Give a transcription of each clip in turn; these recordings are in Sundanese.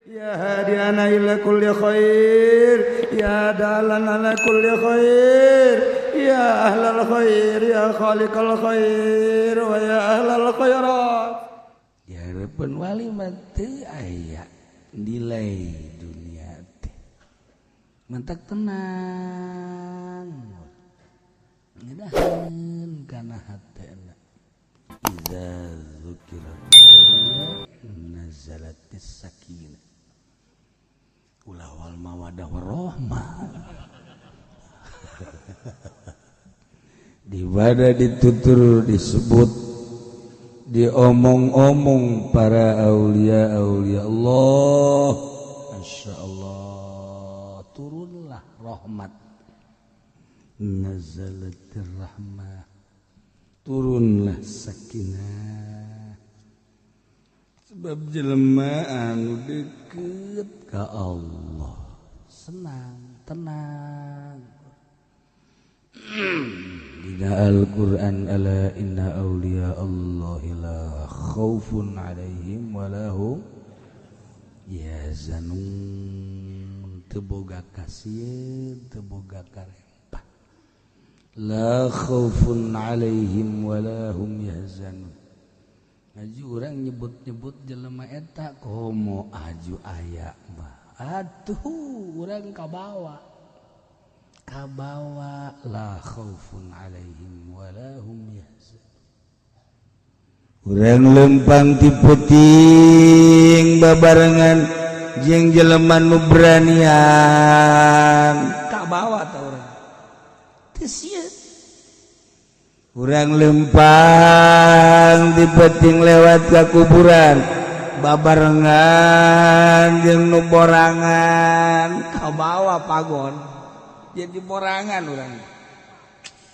Ya hadiana ila kulli khair, ya dalan ala kulli khair, ya ahlal khair, ya khaliqal khair, wa ya ahlal khairat. Di harapan wali mah teu aya nilai dunia teh. Mantak tenang. Ngedahan kana hatena. Iza dzukirat nazalatis sakinah. Ulah wal mawadah warahmah. Di mana ditutur disebut diomong-omong para aulia aulia Allah, Masya Allah, turunlah rahmat, nazalatir rahmah, turunlah sakinah. Sebab jelema anu deket ka Allah senang, tenang. Dina Al-Qur'an ala inna awliya Allahi la khaufun alaihim wa lahum yahzanun. Teu boga kasieun, teu boga karempah. La khaufun alaihim wa lahum yahzanun. Ngaji urang nyebut-nyebut jelema eta komo aju aya mah. Atuh urang kabawa. Kabawa la khaufun alaihim wa lahum yahzanun. Urang lempang ti peuting babarengan jeung jelema nu beranian. Kabawa ta urang. Teu sieun. Urang lempang di peuting lewat ke kuburan babarengan jeung nu borangan kabawa pagon jadi borangan urang.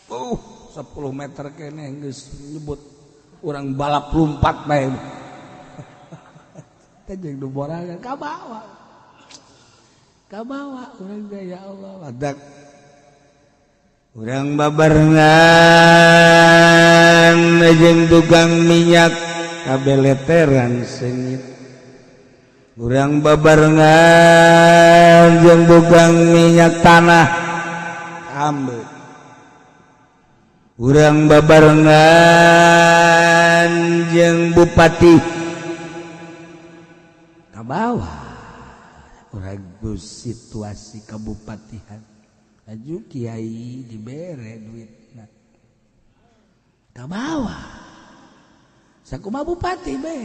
10 meter kene geus nyebut urang balap lompat bae. Teh jeung nu borangan kabawa. Kabawa urang teh ya Allah badak. Urang babarengan jeung tukang minyak kabeleteran seungit. Urang babarengan jeung tukang minyak tanah ambeu. Urang babarengan jeung bupati kabawa. Urang situasi kabupatihan aju kiai dibere duitna kabawa. Sakumaha bupati be,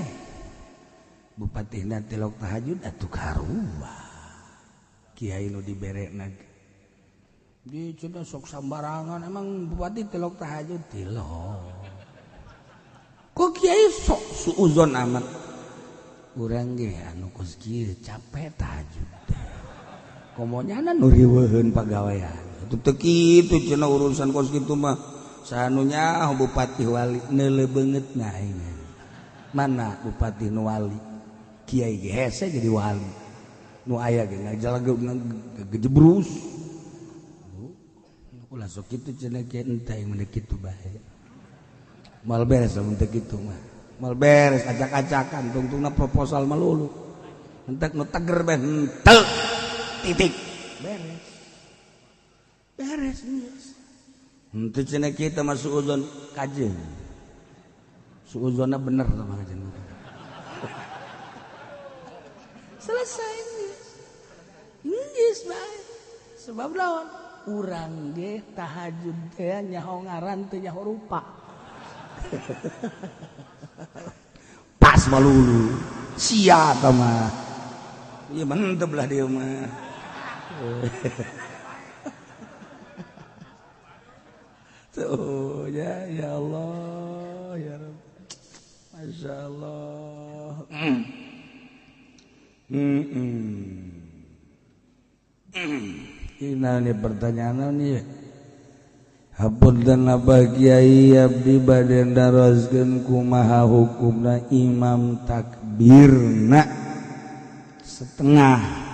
bupatina tilok tahajud atuh karuba kiai nu diberena di cenah sok sambarangan. Emang bupati tilok tahajud tilok kok kiai sok suuzon amat. Urang ge anu kos kieu capek tahajud teh komonyana nu riweuheun pagawean. Atuh teu kitu cenah urusan kos kitu mah. Sanunya bupati wali neuleuh beungeutna aing. Mana bupati nu wali? Kiai ge hese jadi wali. Nu aya ge ngajalag gejebrus. Ulah sok kitu cenah kiai entah mun kitu bae. Moal beres lamun teu kitu mah. Moal beres acak-acakan tungtungna proposal melulu. Entek nu teger bae henteu. Titik beres beres geus. Henteu cenah kita mah suuzon kajeun. Suuzonna bener tah mah kajeun. Selesai geus. Geus bae. Sebab lawan urang ge tahajud teh nyaho ngaran teu nyaho rupa. Pas malulu. Sia tah mah. Ieu mantep lah dia mah. Tuh ya, ya Allah ya Rabb, Masya Allah. Ini pertanyaan nih. Hapunten abah kiai abdi bade naroskeun kumaha hukumna imam takbirna setengah.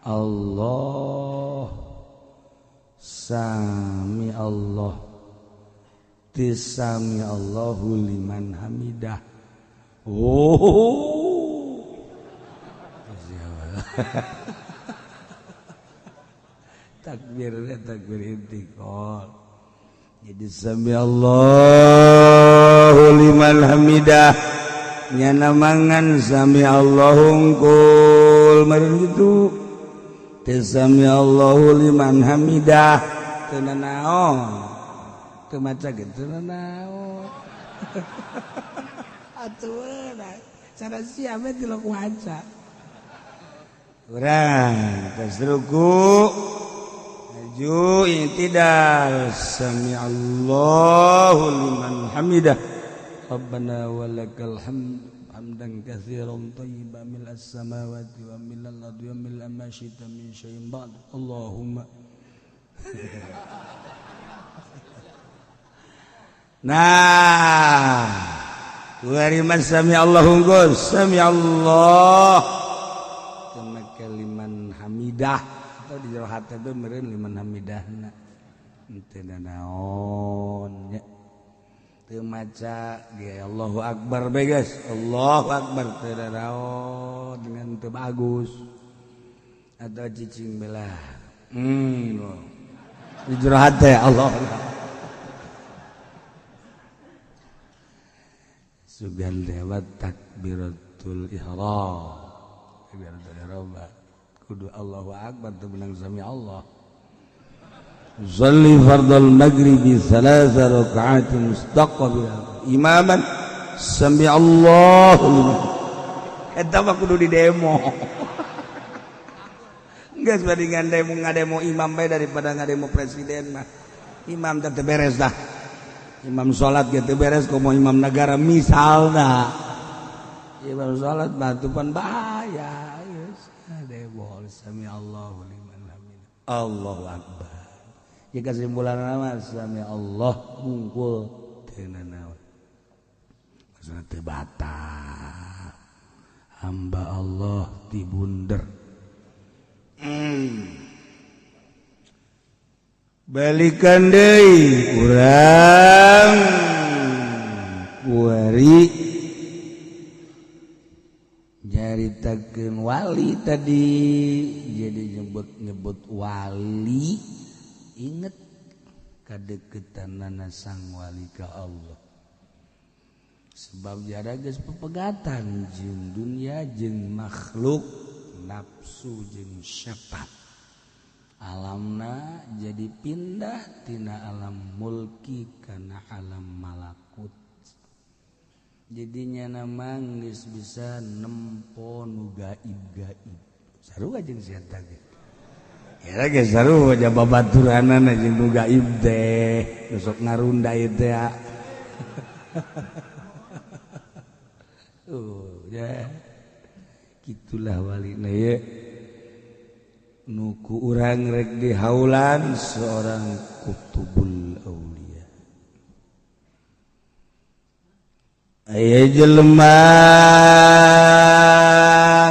Allah sami Allah tisami Allahu liman hamidah. Oh Takbir takbir intiqal. Jadi sami Allahu liman hamidah nyana mangan sami Allahu hungkul meureun kitu teh sami Allahu liman hamidah teu nanaon teu maca ge teu nanaon atuh cara siapa tilok waca urang tos ruku maju i'tidal sami Allahu liman hamidah Rabbana walakal hamd hamdan katsiran thayyiban mil'as samawati wa mil'al ardi wa mil'a ma syi'ta min syai'in ba'd Allahumma. Nah, kuari sami Allahu sami Allah kena liman hamidah atau di jero hate teh meureun liman hamidahna teu naon nya teu maca ge Allahu akbar bae geus Allahu akbar teu naon dengan teu bagus atau cicing belah di jero hate Allah sugan lewat takbiratul ihram takbiratul ihram kudu Allahu akbar teu menang sami Allah. Shalli fardal maghribi thalatha raka'atin mustaqbil imaman sami Allahu liman. Eta mah kudu di demo. Geus bandingan demo ngademo imam bae daripada ngademo presiden mah. Imam teh teu beres dah. Imam salat ge teu beres komo imam negara misalna. Imam salat mah tupan bahaya. Geus demo sami Allahu liman hamidah. Allahu akbar. Jika kesimpulan nama sami Allah mungkul teu nanaon. Maksudna teu batal. Hamba Allah dibunder. Balikan deui urang kuari nyaritakeun wali tadi jadi nyebut-nyebut wali inget kadeukeutanana sang wali ka Allah sebab jara geus pepegatan jeung dunia jeung makhluk nafsu jeung syafat alamna jadi pindah tina alam mulki kana alam malakut jadinya nama geus bisa nempo nu gaib-gaib sarua jeung sia teh ya geus sarua aja babaturanana jeung nu gaib teh sok ngarunda ieu teh. Oh ya gitulah walina ye nuku urang rek dihaulan seorang kutubul aulia aya jelema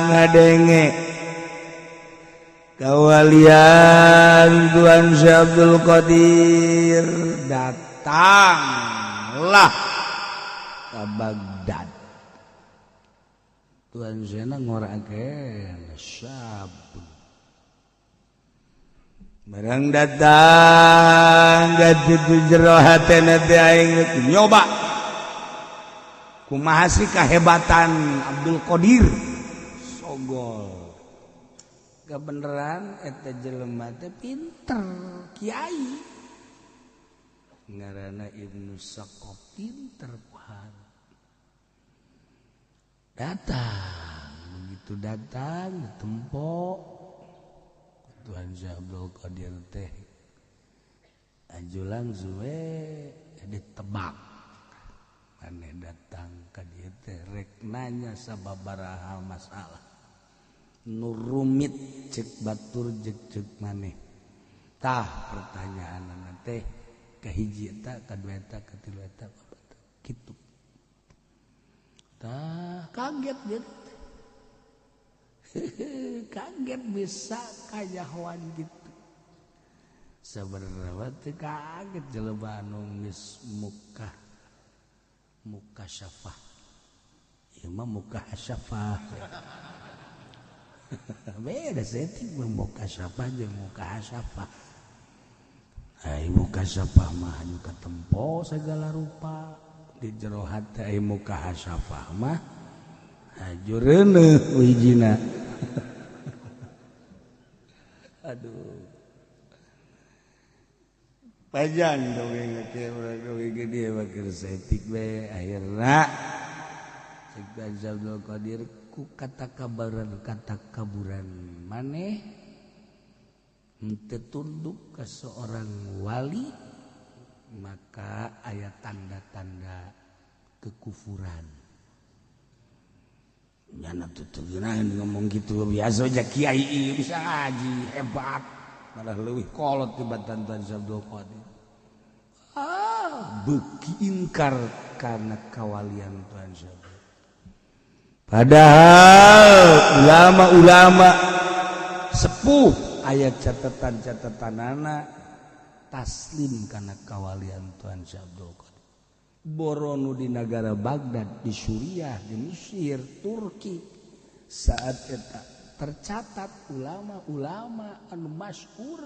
ngadenge kawalian Tuhan Syekh Abdul Qadir datanglah ke Baghdad. Tuhan Syekh ngorakeun syab barang datang ka jero hatena teh aing nyoba kumaha sih kahebatan Abdul Qadir sogol kebeneran eta jelema teh pinter kiai ngaranna Ibnu Saqaf pinter puhan datang begitu datang ditempok Tuhan Syekh Abdul Qadir teh aju langsung we ditebak maneh datang ka dieu teh rek nanya sababaraha masalah nu rumit cek batur jek cek maneh tah pertanyaanna teh kahiji eta kadua eta katilu eta kitu tah kaget dia kaget bisa kajahoan gitu sebenarnya teh kaget jelema anu geus muka muka syafah ieu mah muka syafah. Beda setik mukasyafah jeung mukasyafah. Ai mukasyafah mah anu katempo segala rupa di jero hate, ai mukasyafah mah haju reuneuh hijina. Aduh. Panjang dongeng ge urang dongeng gede mah keur setik we akhirna cek Abdul Qadir ku kata kaburan maneh henteu tunduk ke seorang wali maka aya tanda-tanda kekufuran. Nyana tutugeuna ngomong gitu biasa aja kiai bisa ngaji hebat malah leuwih kolot tibatan Tuan Abdul Qadir. Ah, beuki ingkar karena kawalian Tuan Abdul. Padahal ulama-ulama sepuh ayat catatan-catatan anak taslim karena kawalian Tuan Abdul Qadir. Boronu di negara Baghdad, di Suriah, di Mesir, Turki saat eta tercatat ulama-ulama anu masyhur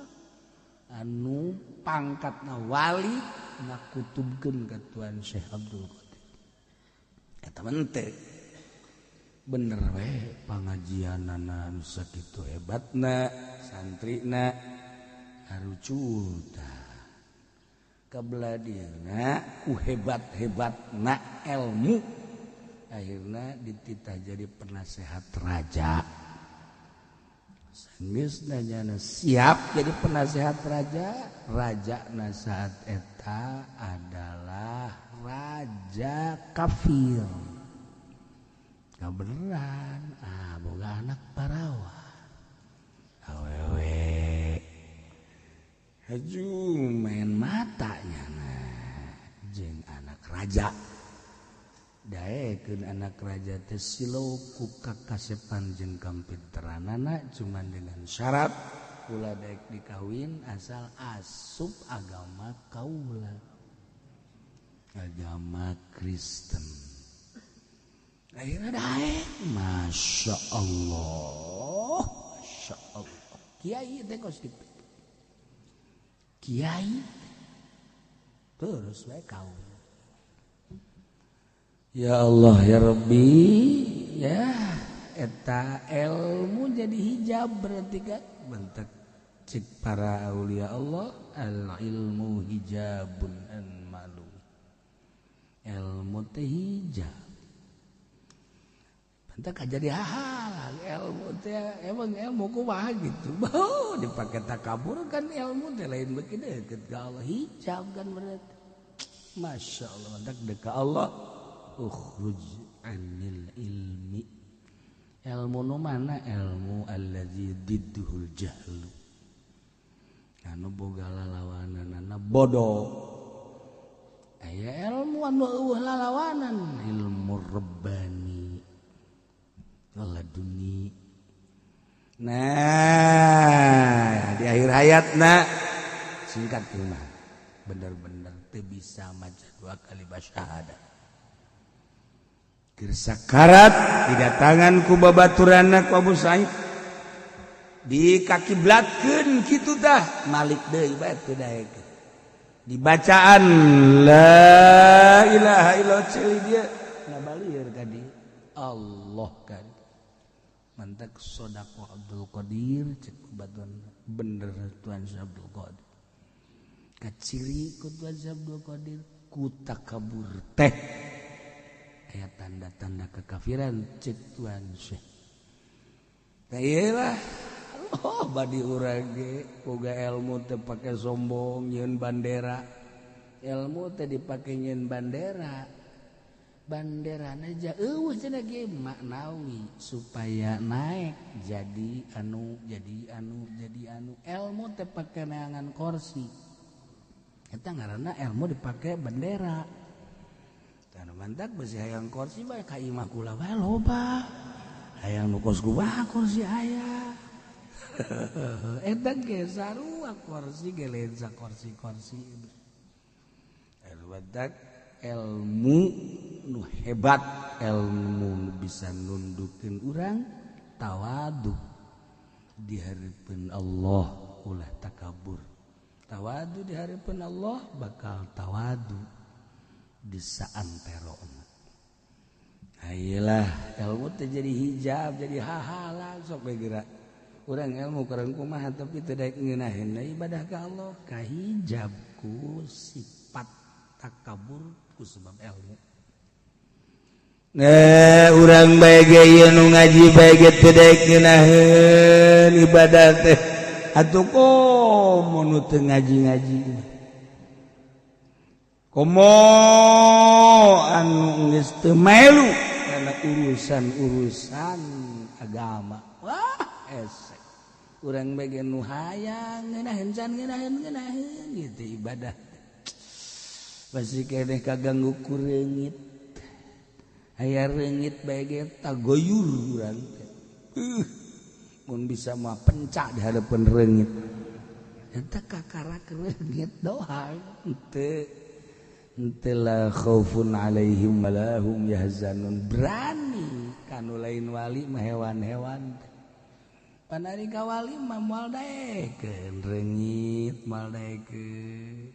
anu pangkatna wali ngakutubkeun ka Tuan Syekh Abdul Qadir. Eta mah bener we pangajianana anu sakitu hebatna santrina harucuta kabeladieuna ku hebat-hebatna ilmu akhirna dititah jadi penasehat raja. Sanggeusna nyana siap jadi penasehat raja, rajana saat eta adalah raja kafir. Kabeneran ah boga anak parawan awewe haju main matanya nah jeung anak raja daekeun anak raja teh silau ku kakasepan jeung kampinteranana cuman dengan syarat kula daek dikawin asal asup agama kaula agama Kristen. Akhirnya daek Masya Allah, Masya Allah kiai teh kos kitu kiai terus wae kaum. Ya Allah ya Rabbi ya eta ilmu jadi hijab berarti kan bentek cek para aulia Allah al ilmu hijabun an malu ilmu teh hijab bentek jadi hal ilmu teh emang ilmu kumaha gitu bau dipake takabur kan ilmu teh lain beuki deukeut ka Allah hijab kan berarti Masya Allah bentek deuk ka Allah ukhruj anil ilmi ilmu nu mana ilmu allazi didduhul jahlu anu boga lalawananna bodoh aya ilmu anu eueuh lalawanan ilmu rabbani laduni. Nah di akhir hayatna singkat mah bener-bener teu bisa maca dua kali syahadat keur sakarat didatangan ku babaturanna ku Abu Said dikakiblatkeun kitu tah malik deui bae teu daekeun dibacaan la ilaha illallah ceuli dia ngabalieur ka di Allah kan mantak sodaqo Abdul Qadir cek batuan bener Tuan Abdul Qadir kaciri ku Tuan Abdul Qadir ku takabur teh aya tanda-tanda kekafiran cek Tuan Syekh. Tah ieu lah oh badi urang ge boga ilmu teh pake sombong nyieun bandera ilmu teh dipake nyieun bandera banderana aja eueuh cenah ge maknawi supaya naik jadi anu jadi anu jadi anu ilmu teh pake neangan kursi eta ngaranna ilmu dipake bendera tah mantak besi hayang kursi bae ka imah kula bae loba hayang nu kos kumaha kursi aya eta ge sarua kursi ge lain sakorsi-korsi mantak ilmu nu hebat ilmu nu bisa nundukeun urang tawadu. Di hareupeun Allah ulah takabur. Tawadu di hareupeun Allah bakal tawadu di saantero. Ayolah ilmu teh jadi hijab jadi hahala sok we geura. Urang ilmu kurang kumaha tapi teu daek ngeunaheun ibadah ka Allah kahijab ku sifat takabur ku sebab ilmu. Nah, urang bae ge ieu nu ngaji bae ge teu daek ngeunaheun ibadah teh. Atuh komo nu teu ngaji-ngaji. Komo anu geus teu melu kana urusan-urusan agama. Wah, esek. Urang bae ge nu hayang ngeunaheun can ngeunaheun gitu ibadah. Pasti keneh kaganggu ku reungit. Aya reungit bae ge tagoyur urang teh. Mun bisa mah pencak di hareupeun reungit. Eta kakarak reungit doang teu. Henteu la khaufun alaihim wala hum yahzanun. Berani kanu lain wali mah hewan-hewan. Panari ka wali mah moal daekeun reungit, moal daekeun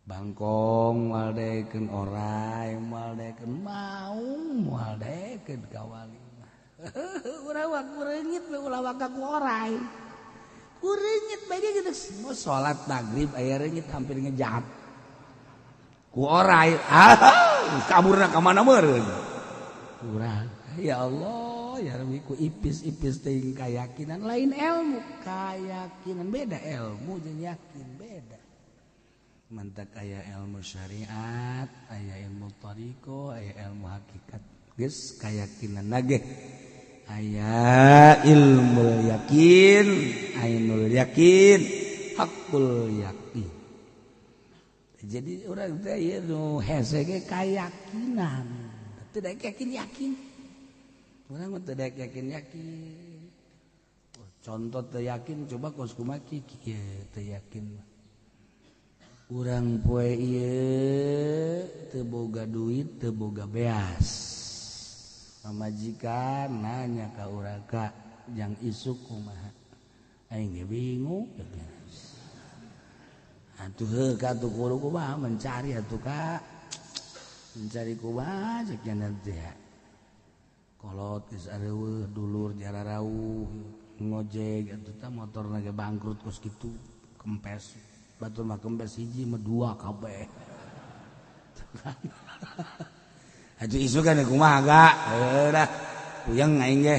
bangkong, moal daekeun orai, moal daekeun maung, moal daekeun ka wali mah. Urang wak reungit we ulah waka ku orai. Ku reungit bae ge geus mau salat magrib aya reungit hampir ngejat. Ku orai, kaburna ka mana meureun. Urang, ya Allah, ya Rabbi ku ipis-ipis teuing kayakinan lain ilmu, kayakinan beda ilmu jeung yakin beda. Mantak aya ilmu syariat, aya ilmu thariqah, aya ilmu hakikat. Geus kayakinan nage. Aya ilmu yakin, ainul yakin, hakul yakin. Jadi orang teh ieu nu hese ge kayakinan. Teu daek yakin-yakin. Urang mah teu daek yakin-yakin. Contoh teu yakin coba kos kumaha kieu teu yakin. Urang poe ieu teu boga duit, teu boga beas. Pamajikan nanya ka urang ka jang isuk kumaha. Aing ge bingung. Atuh heuh ka atuh kudu kumaha mencari atuh ka. Mencari kumaha cek nya teh. Kolot geus areuweuh dulur jararauh ngojek atuh tah motorna ge bangkrut kos kitu kempes. Batur mah kempes hiji mah dua kabeh. Atuh isukan kumaha ga? Heuh dah. Puyeng aing ge.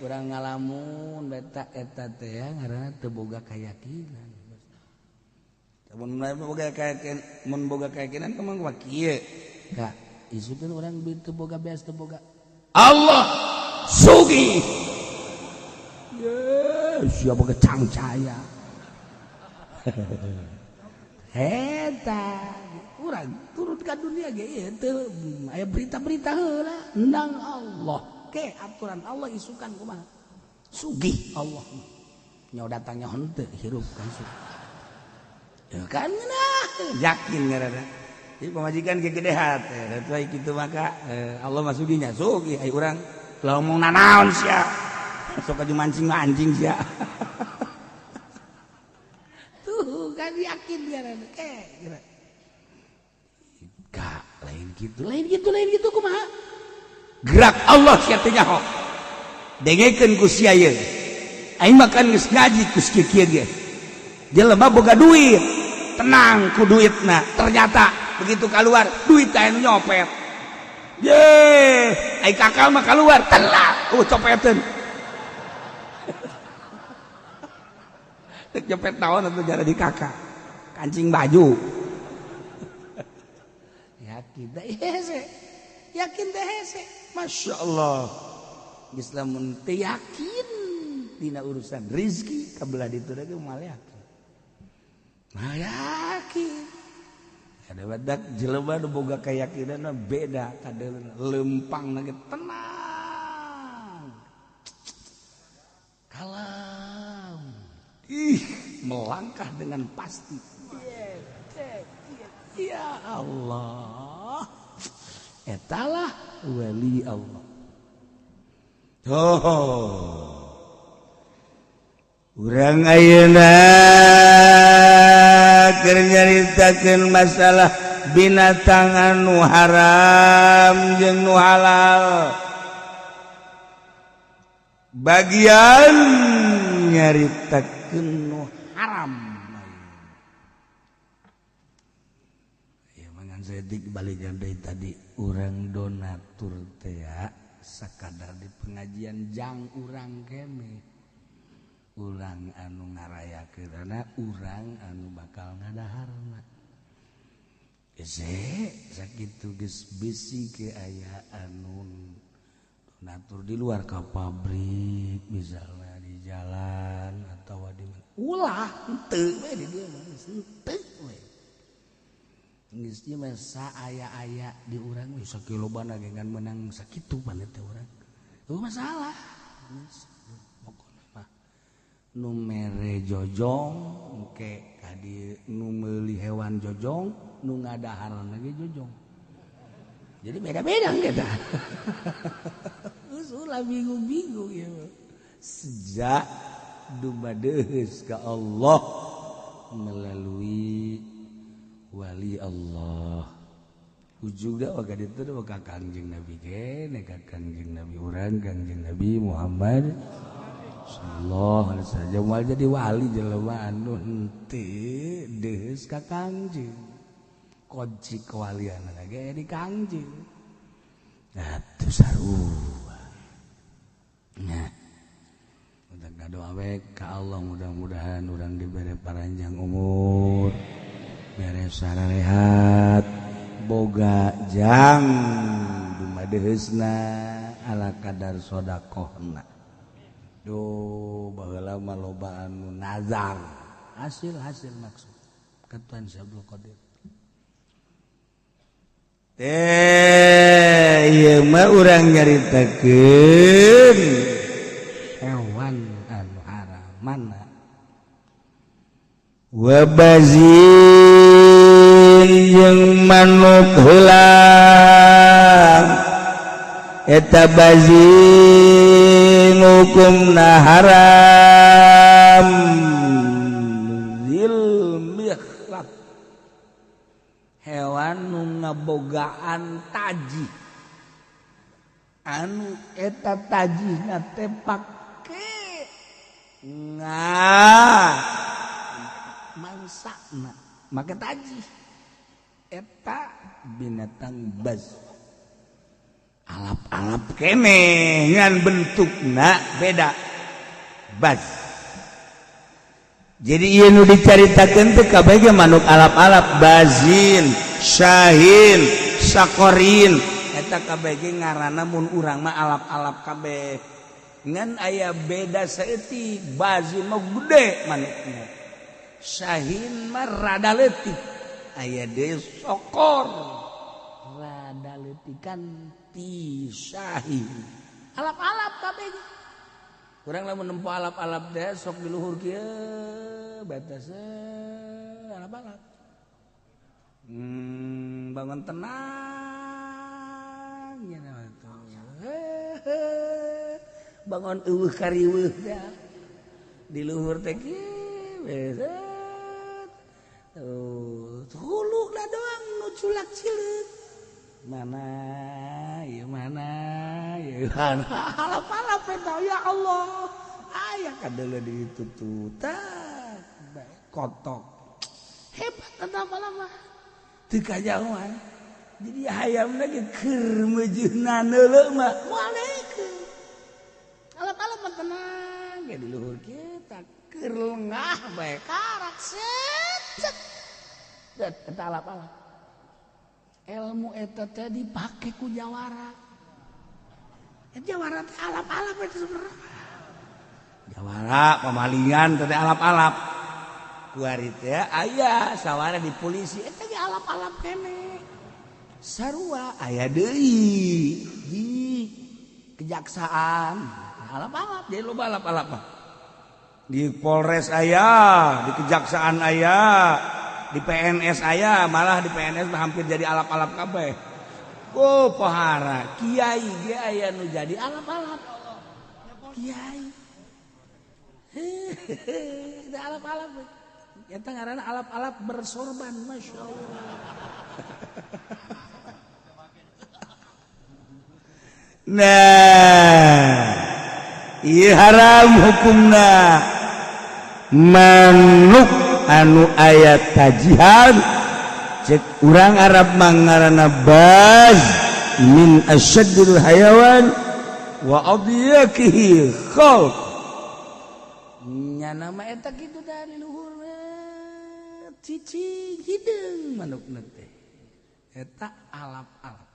Urang ngalamun beta eta teh ngaranna teu boga kayakinan. Mun boga keyakinan, mun boga keyakinan kumaha kumaha kieu. Ka isukeun urang teu boga beas teu boga. Allah sugih. Ye, sia boga cangcaya. Eta urang turun ka dunia ge ieu teu aya berita-berita heula endang Allah. Ke aturan Allah isukan kumaha? Sugih Allah. Nyawa datangnya henteu hirup kan sugih. Ya kan nah, yakin ngaranna. Jadi pamajikan ge gede hate, da kitu maka Allah mah sugihnya sugih ai urang ngomong nanaon sia. Sok aju mancing-mancing sia. Tuh kan yakin ngaranna ke. Gak lain gitu, lain gitu, lain gitu kumaha? Gerak Allah sia teh nyaho. Dengekeun ku sia ieu. Aing mah kan geus ngaji ku kieu ge. Jelema boga duit, tenang ku duitna. Ternyata begitu keluar duit teh nyopet. Ye, ai kakak mah keluar tenang, oh copeteun. Rek nyopet naon atuh jara di kakak. Kancing baju. Yakin teh hese. Yakin teh hese. Masya Allah. Geus lamun teu yakin dina urusan rizki kabelah ditu ge moal yakin. Moal yakin. Ada badak jelema nu boga keyakinan beda kadeuleu lempang ge tenang. Kalem. Ih, melangkah dengan pasti. Ya Allah. Etalah wali Allah. Oh. Urang ayeuna keur nyaritakeun masalah binatang anu haram jeung nu halal, bagian nyaritakeun nu haram. Ya mangan sedik balik dari tadi urang donatur teh ya, sakadar di pengajian jang urang kene, urang anu ngarayakeunana, urang anu bakal ngadaharna. Ese sakitu geus bisi ke aya anu donatur di luar ka pabrik misalnya, di jalan atau di mana, ulah henteu we di dieu mah, geus henteu we. Geus ieu mah saaya-aya di urang we sakilobana ge ngan meunang sakitu pan teh urang. Eueuh masalah. Pokona mah nu mere jojong engke kadi, nu meuli hewan jojong, nu ngadaharna ge jojong. Jadi beda-beda kita. Geus ulah bingung-bingung ieu mah. Sejak dumadeus ka Allah melalui wali Allah. Ujugna ka ditu ka Kangjeng Nabi kene, ka Kangjeng Nabi urang, Kangjeng Nabi Muhammad sallallahu alaihi wasallam. Moal jadi wali jelema anu henteu deus ka Kangjeng. Kunci kewalian ge di Kangjeng. Nah, tuh sarua. Nah, udah doa we ka Allah mudah-mudahan urang dibere paranjang umur, bere sararehat, boga jang dumadeusna ala kadar sodakohna. Duh, baheula mah loba anu nazar. Hasil-hasil maksud katuan Syekh Abdul Qadir. Teh, ieu mah urang nyaritakeun hewan anu haram mana? Wabazin jeung manuk heulang, eta bazin hukumna haram. Zil mikhlab, hewan nu ngabogaan taji, anu eta tajihna teh pake nga mangsana make taji, eta binatang baz. Alap-alap kene ngan bentukna beda, baz. Jadi ieu nu dicaritakeun teh kabeh ge manuk alap-alap, bazin, syahin, sakorin, eta kabeh ge ngaranna mun urang mah alap-alap kabeh, ngan aya beda saeutik. Bazin mah gede manukna, syahin mah rada leutik, aya deui sokor rada leutikan ti syahin. Alap-alap kabeh ge kurang lamun nempo alap-alap teh sok di luhur kieu batas alap-alap. Bangun tenang ya, bangun eueuh kariweuh teh di luhur teh kieu tuh huluna doang nu culak cileuk, mana ya, mana ya, alap-alap eta. Ya Allah, aya kadeuleu di itu tuh tah kotok hebat eta alap-alap teu kajauhan. Jadi hayam lagi keur meujeunna neuleuh mah moal dekeun. Alap-alap mah tenang ge di luhur kita keur lengah bae karak set set. Eta alap-alap. Ilmu eta teh dipake ku jawara. Jawara teh alap-alap eta sebenarnya. Jawara pamalingan teh alap-alap. Kuari teh aya sawara di polisi eta ge alap-alap kene. Sarua aya deui di kejaksaan alap-alap, jadi loba alap-alap mah. Di Polres aya, di kejaksaan aya, di PNS aya, malah di PNS mah hampir jadi alap-alap kabeh. Oh, pohara, kiai ge aya nu jadi alap-alap. Kiai. Hehehe, alap-alap. Eta ngaranna alap-alap bersorban, Masya Allah. Nah, ieu haram hukumna. Manuk anu aya tajihan cek urang Arab mangarana baz min asyaddil hayawan wa adyakihi khalq. Nya nama eta kitu dari luhur cicing hideung manukna teh. Eta alap-alap.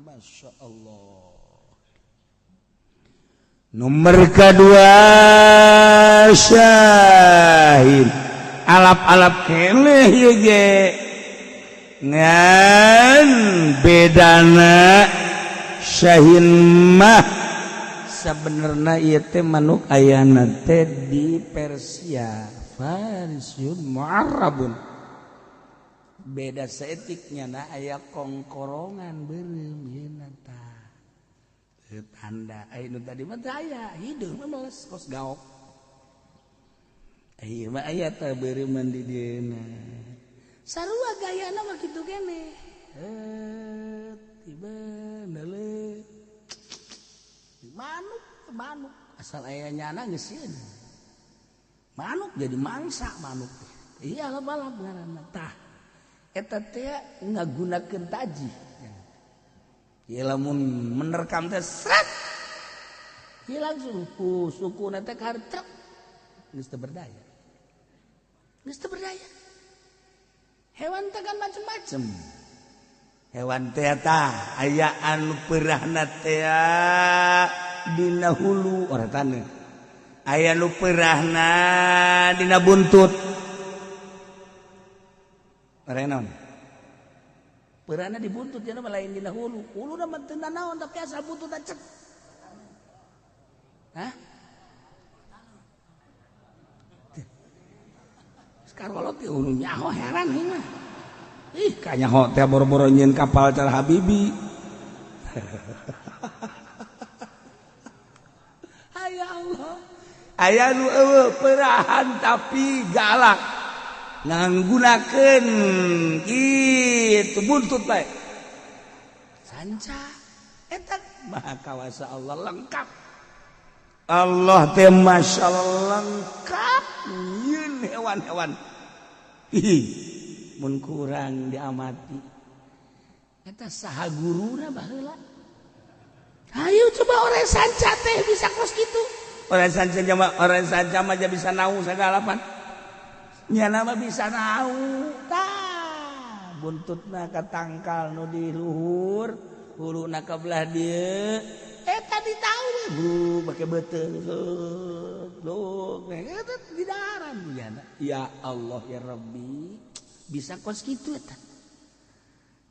Masya Allah. Nomor kedua syahid alap-alap keneh ieu ge ngan bedana syahin mah sabenerna ieu teh manuk ayana teh di Persia, Farisiun mu'arrabun. Beda saeutiknya na aya kongkorongan beureum ieu tah. Tanda aya nu tadi mah teu aya, hideung mah meles kos gaok. Ieu mah aya tah beureum di dieuna. Sarua gayana mah kitu keneh. Tiba neuleuh. Manuk, manuk asal aya nyana geus sieun. Manuk jadi mangsa manuk. Iya alap-alap ngaranna tah. Eta teh ngagunakeun taji. Ya lamun menerkam teh sret. Hilang suku, sukuna teh kartrek. Geus teu berdaya. Geus teu berdaya. Hewan teh kan macem-macem. Hewan teh tah aya anu peurahna teh dina hulu ora taneuh. Aya nu peurahna dina buntut. Renon. Peurahna di buntut cenah mah lain dina hulu. Huluna mah teu nanaon tapi asal buntutna cek. Hah? Sekarang teh hulu nyaho heran ieu mah. Ih, kanyaho teh boro-boro nyieun kapal cara Habibi. Aya Allah. Aya nu eueuh peurahan tapi galak. Nganggunakeun kitu buntut bae. Sanca eta maha kawasa Allah lengkap. Allah teh masyaallah lengkap nyieun hewan-hewan. Ih, mun kurang diamati. Eta saha guruna baheula? Hayu coba orang sanca teh bisa kos kitu. Orang sanca mah orang sanca mah bisa naung sagalapan. Nyana mah bisa naung. Tah, buntutna ka tangkal nu di luhur, huluna ka belah dieu. Eta ditahu we, make beuteung. Luk, eta di daran nyana. Ya Allah ya Rabbi, bisa kos kitu eta.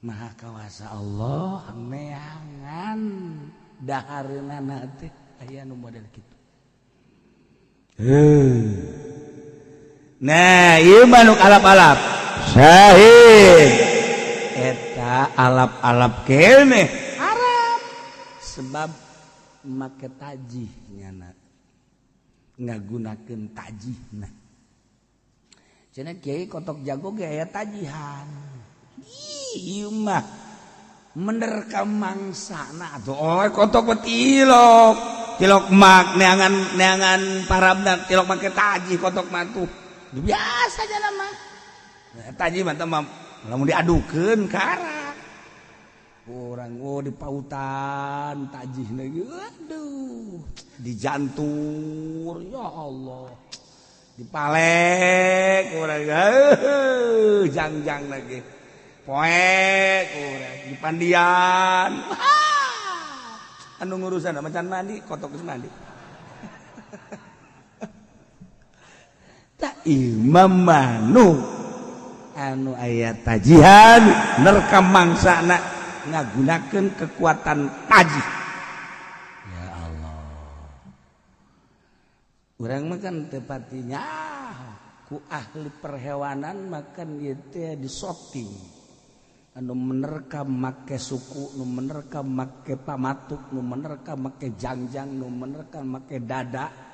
Maha kawasa Allah neangan dahareunana teh aya nu model kitu. Nah, ieu manuk alap-alap. Syahid. Eta alap-alap keneh Arab sebab make tajih nyana. Ngagunakeun tajihna. Cenah kiai kotok jago ge aya tajihan. Ih, ieu mah menerkam mangsana atuh oh kotok mah tilok. Tilok mak neangan neangan parabna tilok make tajih kotok mah tuh. Biasa jalan mah. Tajih mah teh mah lamun diadukeun karak. Orang oh di pautan tajih lagi. Aduh, dijantur ya Allah. Dipalek urang jangjang lagi. Poek urang dipandian. Anu ngurusan macan mandi, kotok geus mandi. Tak imam manuk anu aya tajihan nerkam mangsana ngagunakeun kekuatan tajih. Ya Allah. Urang mah kan teu patinya ku ahli perhewanan makan ieu teh disorting. Anu menerkam make suku, nu menerkam make pamatuk, nu menerkam make jangjang, nu menerkam make dada.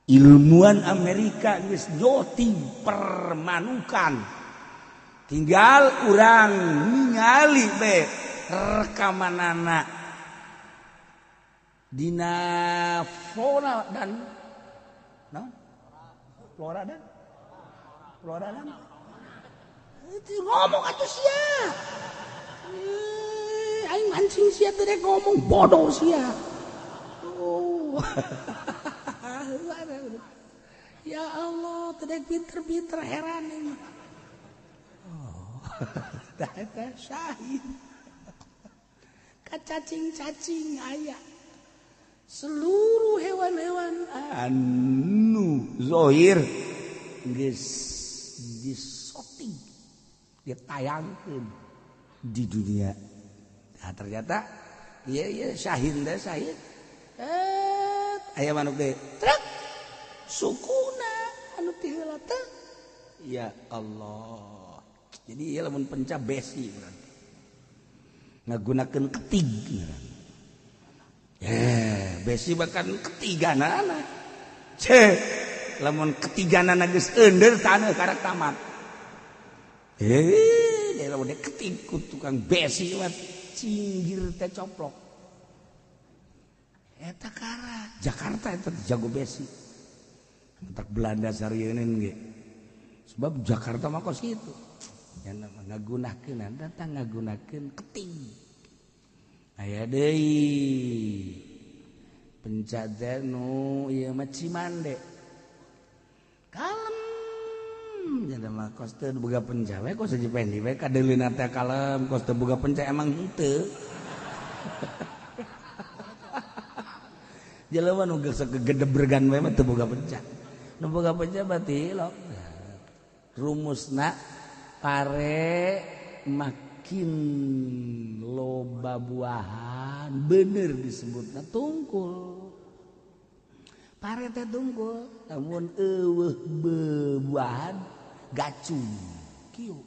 Ilmuwan Amerika geus nyoting permanukan. Tinggal urang ningali be rekamanana dina flora dan no? Flora dan flora dan itu ngomong atuh sia. Aing mancing sia teh ngomong bodoh sia. Oh. Ya Allah, teh pinter-pinter heran ini. Oh. Tah eta syahid. Kacacing-cacing aya. Seluruh hewan-hewan anu zohir geus disoting, ditayangkeun di dunia. Nah, ternyata iya iya syahid teh syahid. Aya manuk teh truk sukuna anu ti heula teh. Ya Allah. Jadi ieu lamun penca besi berarti. Ngagunakeun ketig ngaranna. Besi bahkan ketiganana. Ceh, lamun ketiganana geus eundeur taneuh karak tamat. Lamun ketig ku tukang besi mah cinggir teh coplok. Eta karak Jakarta eta jago besi. Entak Belanda sarieun ge. Sebab Jakarta mah kos kitu. Nya ngagunakeun eta ngagunakeun ketig. Aya deui penca teh nu ieu mah Cimande. Kalem jadi mah kos teu boga penca we kos sajipendi we kadeuleuna teh kalem kos teu boga penca emang henteu. Jelema nu geus gegedebregan we mah teu boga penca. Nu boga penca berarti lok. Rumusna pare makin loba buahan bener disebutna tungkul. Pare teh tungkul, lamun eueuh bebuahan gacung kieu.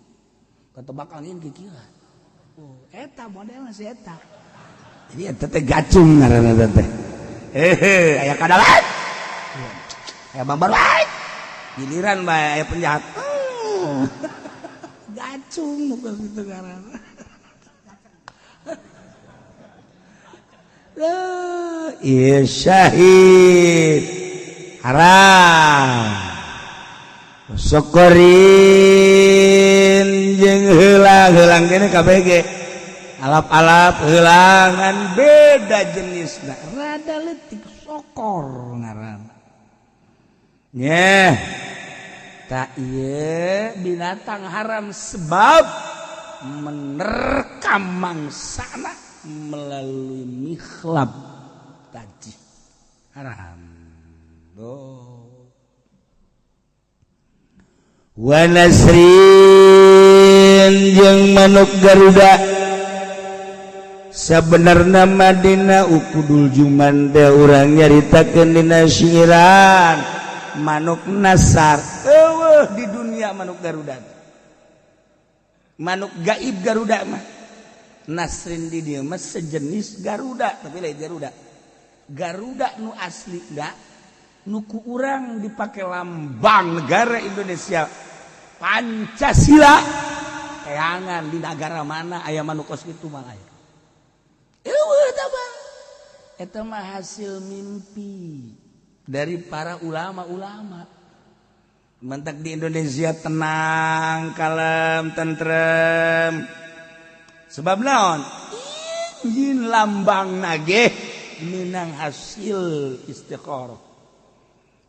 Ketebak angin kieu. Oh, eta modelna si eta. Jadi eta teh gacung ngaranna teh. Hehe, aya kadalan. Aya bambar wae. Giliran bae aya penjahat. Gacung nu kitu ngaranna. Iya syahid haram sokorin jeung heulang-heulang kene KBG alap-alap heulangan beda jenisna rada leutik sokor ngaranna nyeh tak ieu binatang haram sebab menerkam mangsana melalui mikhlab tadi haram. Oh. Wa nasrin jeung manuk Garuda sebenarna Madinah ukudul juman teh urang nyaritakeun dina syiiran manuk nasar eueuh di dunia manuk Garuda manuk gaib Garuda mah Nasrin di dia mah sejenis Garuda tapi lain Garuda. Garuda nu asli enggak nu ku urang dipake lambang negara Indonesia Pancasila teangan di negara mana aya manuk kos kitu mah aya. Eueuh tah mah. Eta mah hasil mimpi dari para ulama-ulama. Mentak di Indonesia tenang, kalem, tentrem. Sebab naon? Ingin lambang nage menang hasil istikharah.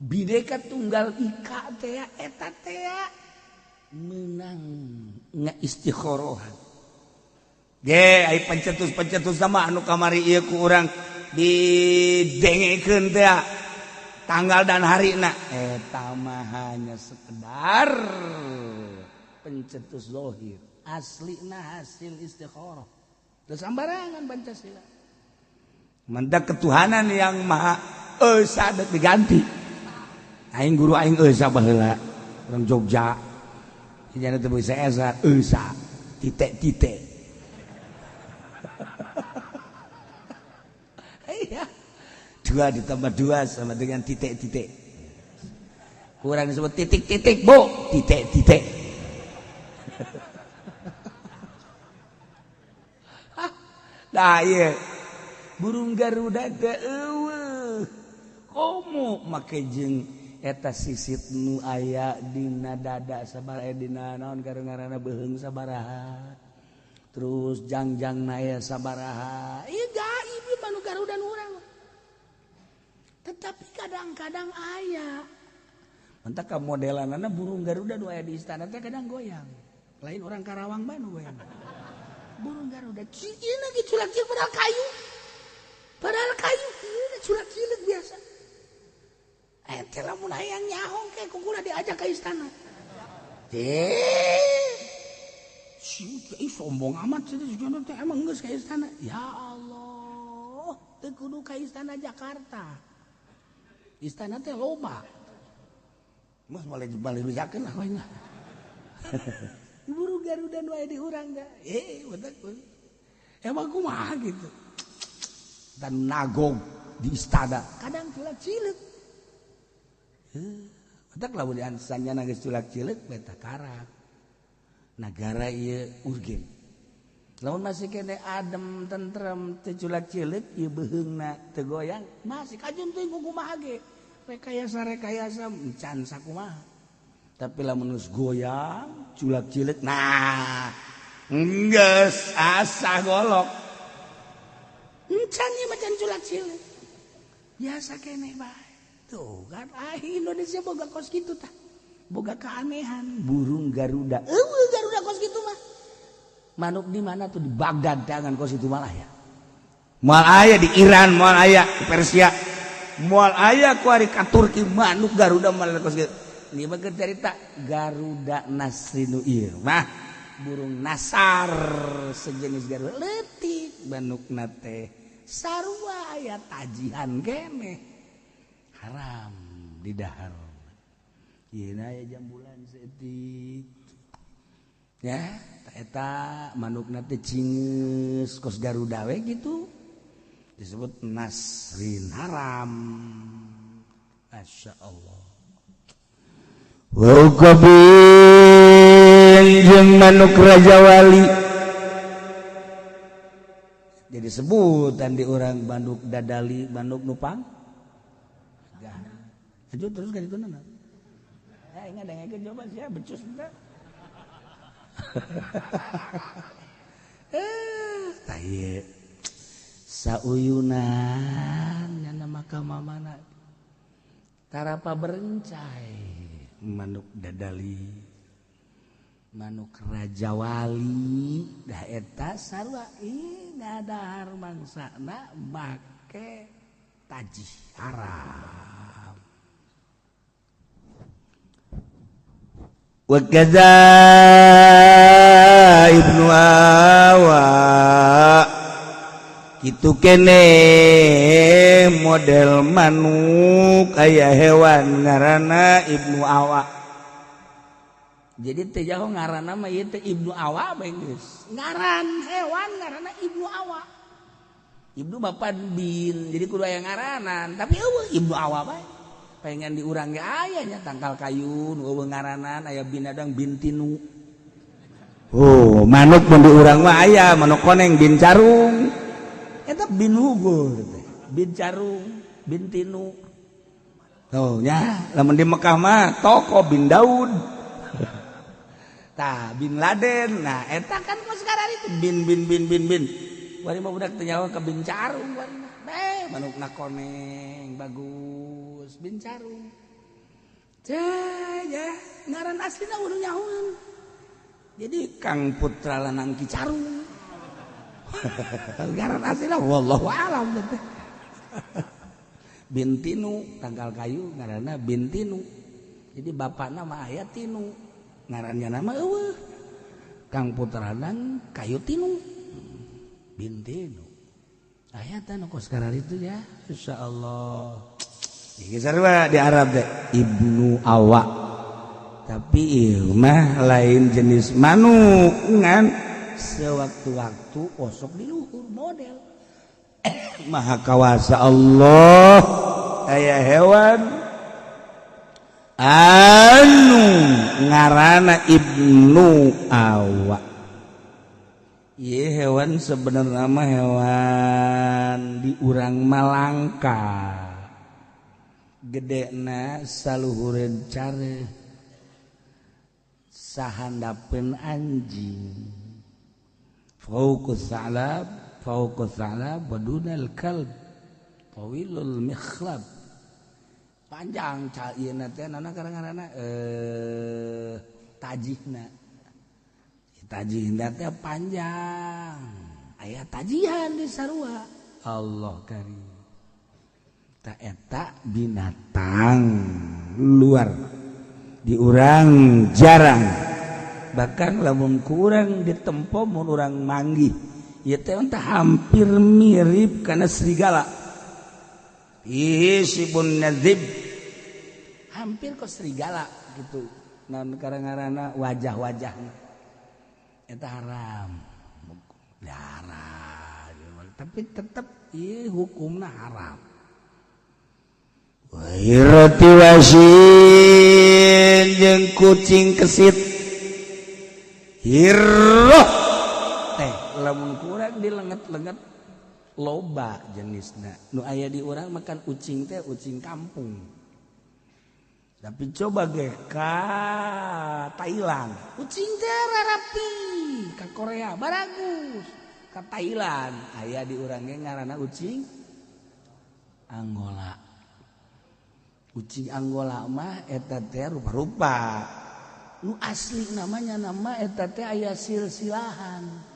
Bhinneka Tunggal Ika teh eta teh menang ngaistikharahan. Ge ai pencetus-pencetus sama anu kamari ieu ku urang didengekeun teh tanggal dan harina eta mah hanya sekedar pencetus zahir. Aslina hasil istikharah. Terus sambarangan Pancasila. Mendak ketuhanan yang maha esa diganti. Aing guru aing esa baheula orang Jogja. Jangan teu bisa esa, esa titik-titik. Iya. 2 ditambah 2 sama dengan titik-titik. Kurang disebut titik-titik, Bu, titik-titik. Nah, iya. Burung Garuda teh eueuh. Komo make jeung eta sisit nu aya dina dada sabaraha, dina naon ngaranna beuheung sabaraha. Terus jangjang aya sabaraha. Ieu gaib ieu mah nu Garuda nu urang. Tetapi kadang-kadang aya. Entah ka modelanana burung Garuda nu aya di istana teh kadang goyang. Lain orang Karawang mah nu goyang. Burung Garuda cicina ge culak cilik padahal kayu. Padahal kayu ieu culak cilik biasa. Teh lamun hayang nyaho ke kukula diajak ke istana. Teh si sombong amat sih teh emang geus ka istana. Ya Allah, teu kudu ka istana Jakarta. Istana teh loba. Mas boleh bejakeun lah we. Burung Garuda nu aya di urang da. Emang kumaha gitu. Dan nagog di istana kadang culak cileuk. Batak lamun diansannya geus culak cileuk beta karak. Nagara ieu urgen. Lamun masih kene adem tentrem teu culak cileuk ieu beuheungna teu goyang masih kajun teuing kumaha ge. Rekayasa-rekayasa encan sakumaha. Tapi lamun geus goyang culak cileuk nah geus asa golok. Encan ieu mah can culak cileuk. Biasa keneh bae. Tuh kan ah Indonesia boga kos kitu tah. Boga keanehan burung Garuda. Eueuh Garuda kos kitu mah. Manuk di mana tuh di Baghdad tangan kos itu malah ya. Moal aya di Iran, moal aya di Persia. Moal aya ku ari ka Turki manuk Garuda malah kos kitu. Ini mah cerita Garuda Nasrinu ieu mah burung nasar sejenis Garuda leutik manukna teh sarua aya tajihan keneh haram di dahar. Ieu na aya jambulan saeutik ya eta manukna teh cingeus kos Garuda we gitu disebut Nasrin haram. Masya Allah. Wukabin jeung manuk Raja Wali. Jadi sebutan di orang manuk dadali, manuk nupang. Lanjut terus kan itu nana. Eh ingat dengekeun coba sia becus teh. Tah ieu sauyunan nya maka mamana tarapa berencai. Manuk dadali, manuk Raja Wali, dah eta sarua ih ngadahar mangsana make tajih haram. Wa kadza Ibnu Awa kitu kene model manuk aya hewan ngaranna Ibnu Awa. Jadi teh jaho ngaranna mah ieu teh Ibnu Awa bae geus. Ngaran hewan ngaranna Ibnu Awa. Ibnu bapak bin, jadi kudu aya ngaranan, tapi eueuh Ibnu Awa bae. Pengen di urang ge aya nya tangkal kayu nu eueuh ngaranan aya binadang bintinu. Oh, manuk mun di urang mah aya manuk koneng bin carung. Eta bin hugur teh, bin carung, bin tinu. Tuh nya, lamun di Mekah mah toko bin Daud. Tah, bin Laden. Nah, eta kan kos sekarang itu bin bin bin bin bin. Bari mah budak teh nyawa ke bin carung bari mah. Beh, manukna koneng bagus, bin carung. Tah, ya, ngaran aslina udah nyahoeun. Jadi Kang Putra Lanang Ki Carung. Ngaran aslina wallahu alam teh. Bintinu tanggal kayu ngaranna Bintinu. Jadi bapakna mah aya Tinu. Ngarannya nama eueuh. Kang Putra Lanang Kayu Tinu. Bintinu. Aya teh nu kos itu ya. Insyaallah. Ieu sarua di Arab teh Ibnu Awa. Tapi ieu mah lain jenis manuk ngan sewaktu-waktu osok di luhur model. Maha kawasa Allah aya hewan Anu ngarana Ibnu Awa. Ieu hewan sebenarnya mah hewan di urang malangka, gedena saluhureun care, sahandapeun anjing. Fauqus sa'lab, fauqus sa'lab wa dunal kalb, tawilul mikhlab. Panjang ieu teh nana kadang-kadang tajihna, tajihna teh panjang. Aya tajihan di sarua. Allah karim. Ta eta binatang luar di urang jarang, bahkan lamun kurang ditempo, mun urang manggih ieu teh entah hampir mirip kana serigala. Ih, sibun nadzib, hampir ke serigala gitu. Non karena wajah-wajahnya eta haram darah, tapi tetap ieu hukumna haram. Roti wasin jeung kucing kesit. Hirroh teh lamun kurang dilenget-lenget loba jenisna. Nu aya di urang makan ucing teh ucing kampung, tapi coba ge ka Thailand ucing teh rapi, ka Korea baragus, ka Thailand. Aya di urang ge ngaranna ucing Angola. Ucing Angola mah eta teh rupa-rupa. Nu asli namanya nama eta teh aya silsilahan.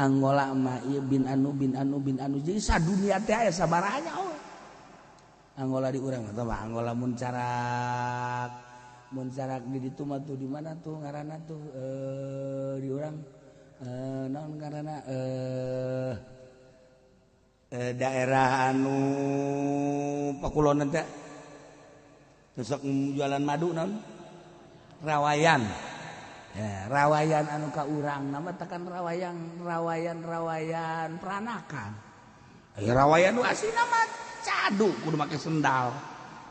Angola mah ieu bin anu bin anu bin anu, jadi sadunia teh aya sabaranya. Oh, Angola di urang mah Angola muncarak muncarak di ditu mah tuh. Di mana tuh ngaranna tuh di urang naon ngaranna, daerah anu Pakulonan teh sok jualan madu, naon, Rawayan ya, Rawayan. Anu ka urang nama tekan Rawayan, Rawayan, Rawayan peranakan. Eh, Rawayan nu asli nama cadu kudu make sendal,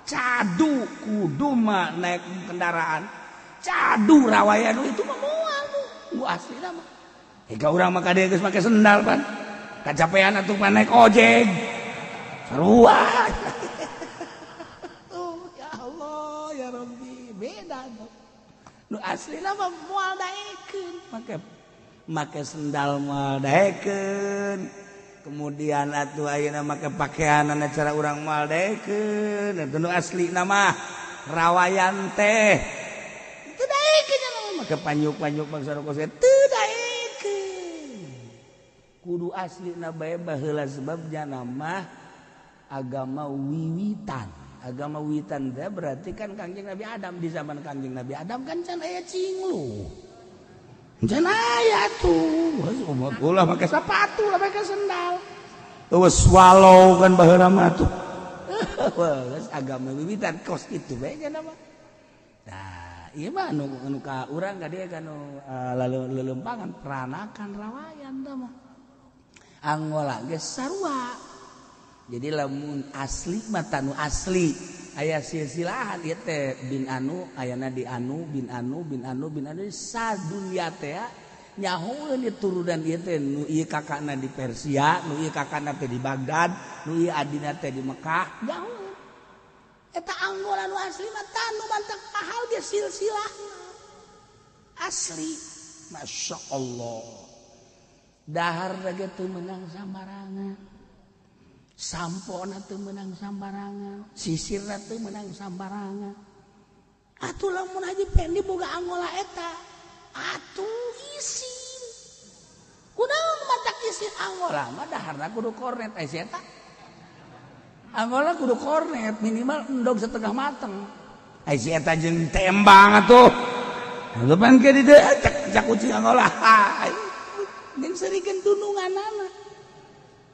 cadu kudu mah naik kendaraan cadu. Rawayan nu itu mah moal nu asli nama. Eh, ka urang mah kade geus make sendal pan kacapean atuh pan naik ojek sarua. Tuh, ya Allah ya Rabbi, beda tuh. Nu asli nama moal daekeun make make sendal, moal daekeun. Kemudian atuh ayeuna make pakaian cara urang moal daekeun. Itu nu asli nama Rawayan teh teu daekeun, make panyuk-panyuk bangsa rokok teu daekeun. Kudu asli na bae baheula, sebabnya nama agama wiwitan. Agama wiwitan teh berarti kan Kangjeng Nabi Adam. Di zaman Kangjeng Nabi Adam kan can aya cinglu, can aya tuh. Ulah make sepatu lah, make sendal. Tuh swallow kan baheula mah tuh. Agama wiwitan kos itu bae nya nama. Nah, ieu mah anu anu ka urang ka dieu kan lalu lelempangan peranakan Rawayan tah mah. Angola geus sarua. Jadi lamun asli mata nu asli aya silsilahan ieu teh bin anu, ayana di anu bin anu bin anu bin anu, sadunya teh nyahoeun ieu turunan ieu teh. Nu ieu kakakna di Persia, nu ieu kakakna teh di Baghdad, nu ieu adina teh di Mekah, nyahoeun. Eta Angola nu asli mah tanu mantak mahal ge silsilahna asli. Masya Allah, dahar ge teu meunang sambarangan, sampona teu meunang sambarangan, sisirna teu meunang sambarangan. Atuh lamun Haji Pendi boga Angola eta atuh isin kunaon matak isin? Angola mah daharna kudu kornet. Ai si eta Angola kudu kornet, minimal endog setengah mateng. Ai si eta jeung tembang atuh. Pan ke di dieu cak cak kucing Angola jeung serikeun dununganana,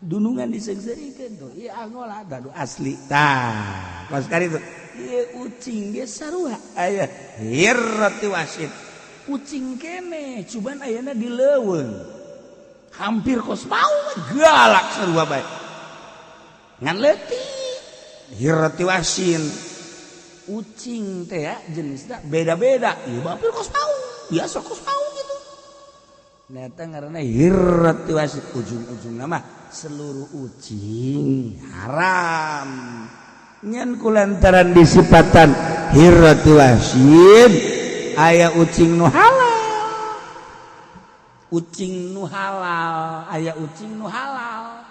dunungan diseungseurikeun tuh. Ieu Angola dadu asli tah kos kali itu. Ieu ucing ge sarua, aya hirrati wasit, ucing kene cuman ayana di leuweung hampir kos mau, galak sarua bae ngan leutik. Hirrati wasin. Ucing teh ya jenisna beda-beda. Ieu bapir kos paung, biasa kos paung gitu. Nah eta ngaranna hirrati wahsyin, ujung-ujungna mah seluruh ucing haram. Ngan kulantaran disipatan hirrati wahsyin aya ucing nu halal. Ucing nu halal, aya ucing nu halal.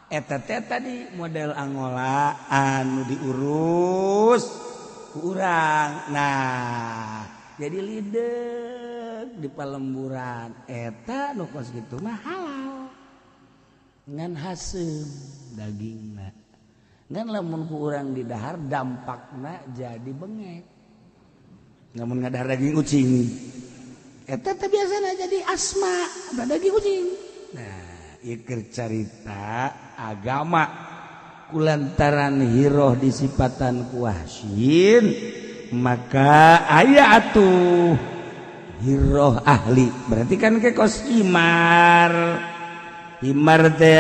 Eta teh tadi model Angola anu diurus ku urang. Nah, jadi lideg di palemburan eta nu kos kitu mah halal. Ngan haseum dagingna. Ngan lamun ku urang didahar dampakna jadi bengek. Lamun ngadahar daging ucing eta teh biasana jadi asma daging ucing. Nah, ieu keur carita agama kulantaran hiroh disipatan ku wahsyin maka aya atuh hiroh ahli. Berarti kan ke kos himar. Himar teh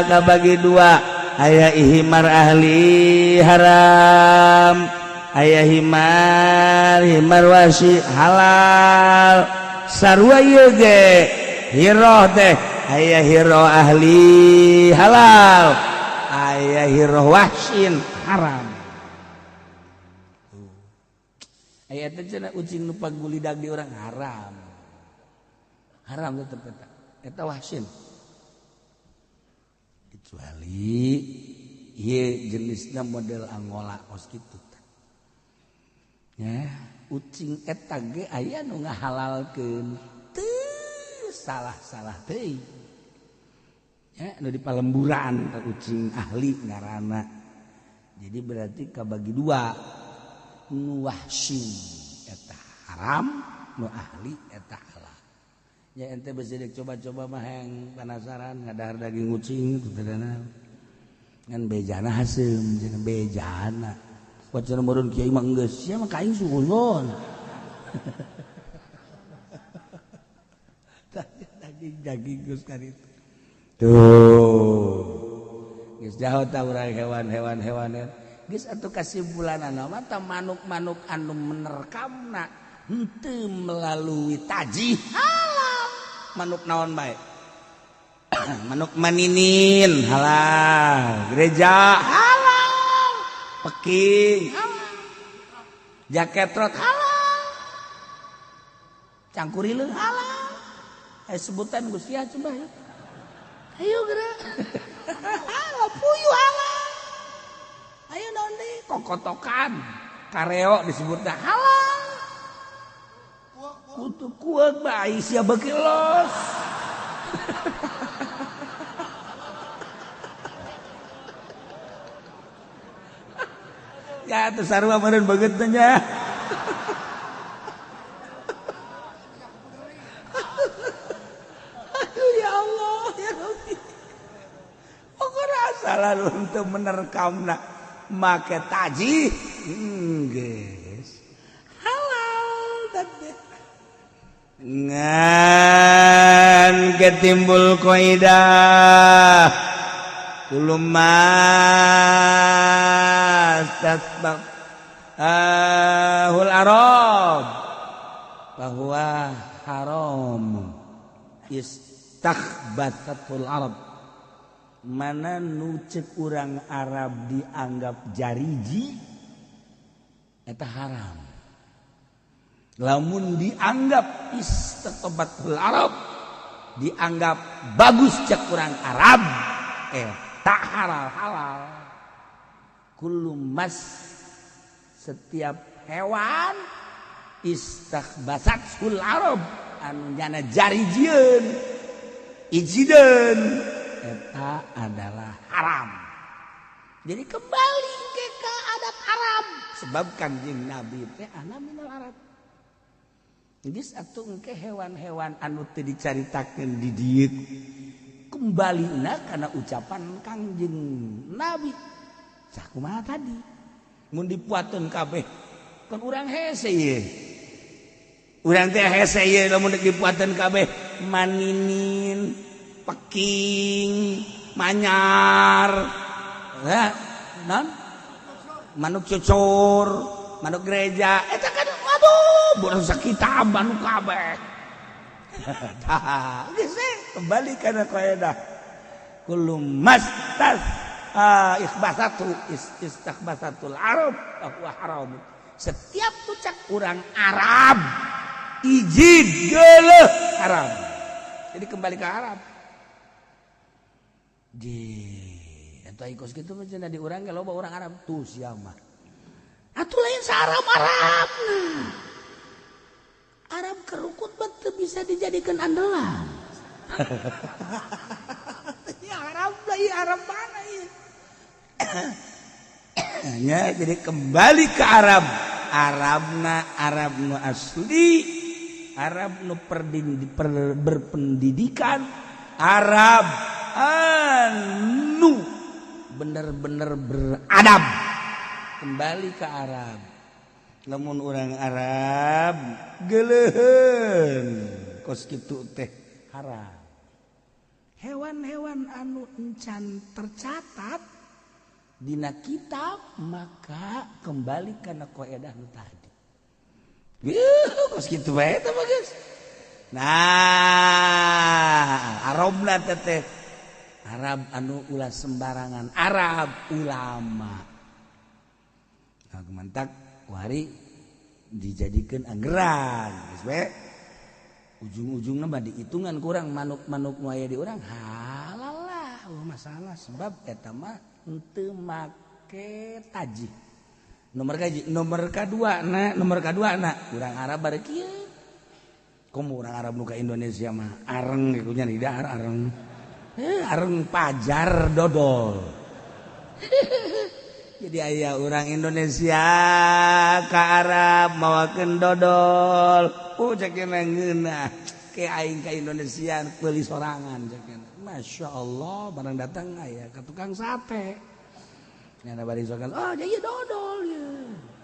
kabagi dua, aya himar ahli haram, aya himar himar wahsyi halal. Sarua ieu ge hiroh teh aya hiroh ahli halal, aya hiroh wahsyin haram. Aya teh cenah ucing nu pagulidag di urang haram. Haram tetep eta. Eta wahsyin. Kecuali ieu jenisna model Angola kos kitu. Ya, ucing eta ge aya nu ngahalalkeun. Teu salah-salah teuing. Ya, nu di palemburan ucing ahli ngaranna. Jadi berarti kabagi dua. Nu wahsyin eta haram, nu ahli eta halal. Ya ente besi coba-coba mah yang penasaran ngadahar daging ucing teu ngan bejana haseum cenah bejana. Wacan meureun kiai mah geus sia mah ka aing suhuzon. Daging geus kan itu. Tuh. Geus jauh ta urang hewan-hewan hewan. Geus atuh kasimpulanana mah ta manuk-manuk anu menerkamna henteu melalui taji halal. Manuk naon bae? Manuk maninin halal, gereja halal, peking halal, jaketrot halal, cangkurileung halal. Sebutan Gusti ya coba ya. Ayo gerak. Halal puyuh halal. Ayo naon deui kokotokan, kareo disebutna halal. Kutu kuat bae sia beuki los. Ya teu sarua meureun beungeut teh nya. Aduh ya Allah ya Rabbi. Pokokna salah untuk menerkamna make taji. Geus. Halal teh. Ngan ketimbul kaidah kuluma tasbaq ahul arab bahwa haram istakhbathatul arab. Mana nu ceuk urang Arab dianggap jariji eta haram. Lamun dianggap istatobatul Arab, dianggap bagus cek urang Arab, tak halal halal. Kullu mas, setiap hewan istakhbasatul Arab anu nyana jarijieun ijideun eta adalah haram. Jadi kembali ke adat Arab sebab Kanjeng Nabi teh ana minal Arab. Geus atuh engke hewan-hewan anu teu dicaritakeun di dieu kembalina kana ucapan Kangjeng Nabi. Sakumaha tadi? Mun dipuateun kabeh kan urang hese ieu. Urang teh hese ieu lamun deuk dipuateun kabeh maninin, peking, manyar, ya, non? Manuk cucur, manuk gereja eta kan aduh boros kitab manuk kabeh. Tah, geus kembali kana kaidah. Kullu mastas ikhbasatu istakhbasatul Arab bahwa haram. Setiap tucak urang Arab izin geuleuh haram. Jadi kembali ke Arab. Di eta ikos kitu mah cenah di urang ge loba urang Arab tuh sia mah. Atuh lain sa-Arab Arab. Arab kerukut mah teu bisa dijadikan andalan. Ya Arab lah, ya Arab mana ya? Ya, jadi kembali ke Arab. Arabna Arab nu asli, Arab nu berpendidikan, Arab anu bener-bener beradab. Kembali ke Arab. Lamun orang Arab geuleuheun kos kitu teh haram. Hewan-hewan anu encan tercatat dina kitab maka kembali kana kaidah nu tadi. Kos kitu bae teh mah geus. Nah, Arabna teh Arab anu ulah sembarangan, Arab ulama. Nah, mantak wari dijadikan anggeran geus we. Ujung-ujungna mah dihitungan kurang manuk-manuk nu aya di urang halal lah, oh, masalah sebab eta mah henteu make taji. Nomor kaji, nomor kadua na, nomor kadua na, urang Arab bare kieu. Komo urang Arab nu ka Indonesia mah areng ge nya di dahar areng. Areng pajar dodol. Jadi aya orang Indonesia ka Arab mawakeun dodol. Oh cek ngeunah. Ke aing ka Indonesia beuli sorangan cek. Masya Allah barang datang aya ke tukang sate. Nyana bari sokan, oh jadi dodol ya.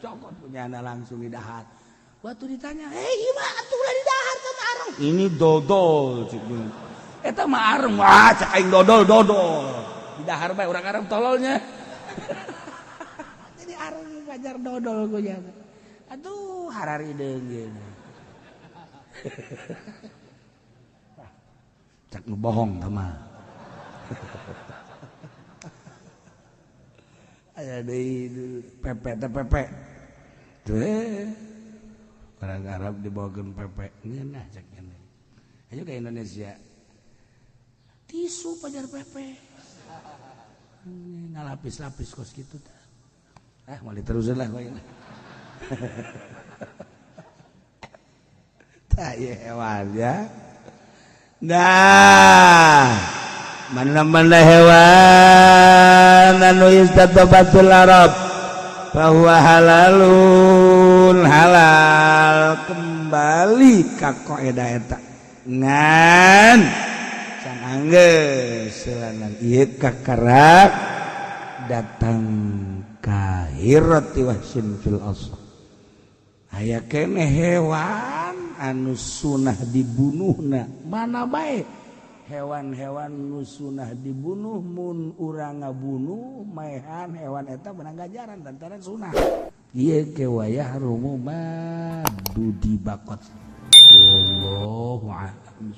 Cokot punya langsung di dahar. Waktu ditanya, "Eh, ieu mah atuh ulah di dahar sama areng." Ini dodol cek. Eta mah areng, wah cek aing dodol dodol. Di dahar bae urang Arab tololnya. Jadi areng pajar dodol gue ya. Aduh, hararideung geuna. Cak nu bohong tah mah. Aya deui pepe teh pepe. Tuh orang Arab dibawakeun pepe ngeunah cek ngene. Ayo ke Indonesia. Tisu pajar pepe. Ngalapis-lapis kos kitu tah. Ah, mau diterusin lah kowe. Tah ieu hewan ya. Nah, mana-mana hewan anu istatabatul Arab bahwa halalun halal kembali ka kaidah eta. Ngan can anggeus selanan ieu kakarak datang ka hirati wahsin fil asl. Aya keneh hewan anu sunah dibunuhna mana bae hewan-hewan nu sunah dibunuh mun urang ngabunuh maehan hewan eta menang ganjaran lantaran sunah ieu ke wayah rumu madu dibakot. Wallahu a'lam.